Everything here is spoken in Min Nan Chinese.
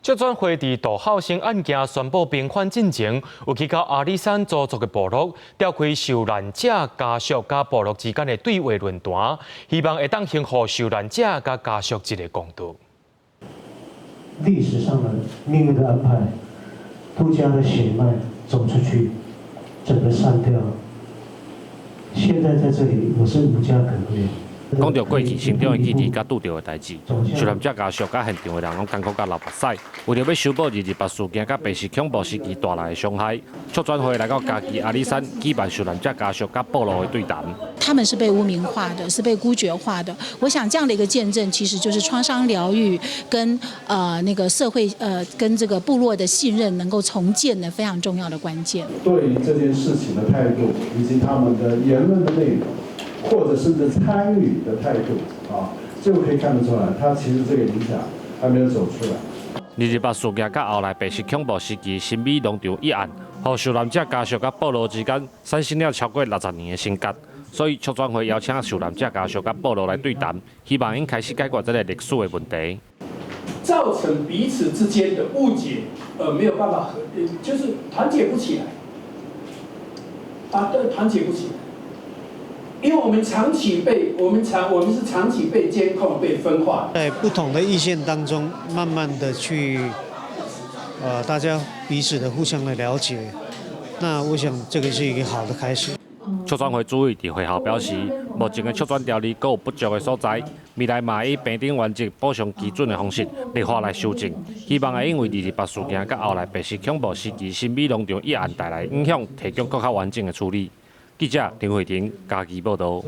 促轉會佇杜孝生案件宣布平反進前，有去到阿里山鄒族的部落，召開受難者家屬佮部落之間的對話論壇，希望會當還予受難者佮家屬一个公道。歷史上的命運的安排，杜家的血脈走出去，整個散掉。現在在這裡，我是無家可歸。講著過去成長的記憶佮拄著的代誌，受難者家屬佮現場的人攏艱苦佮流目屎，為著欲修補二二八事件佮白色恐怖時期帶來的傷害，促轉會來到嘉義阿里山舉辦受難者家屬佮部落的對談。他們是被污名化的，是被孤絕化的。我想這樣的一個見證，其實就是創傷療癒跟那個社會跟這個部落的信任能夠重建的非常重要的關鍵。對於這件事情的態度，以及他們的言論的內容，或者甚至參與的態度啊，就可以看得出來，他其實這個影響還沒有走出來。二二八事件佮後來白色恐怖時期新美農場一案，予受難者家屬佮部落之間產生了超過60年的心結，所以促轉會邀請受難者家屬佮部落來對談，希望𪜶開始解決這个歷史的問題。造成彼此之間的誤解，而沒有辦法和，就是團結不起來，啊，對，團結不起來。因為我們長期被我們長我們是長期被監控、被分化，在不同的意見當中，慢慢的去，大家彼此的互相的了解，那我想這個是一個好的開始。促轉會主委佇會後表示，目前的促轉條例閣有不足的所在，未來嘛以平等原則、補償基準的方式立法來修正，希望會用為二二八事件佮後來白色恐怖時期新美農場一案帶來影響，提供閣較完整的處理。記者林慧婷嘉義報導。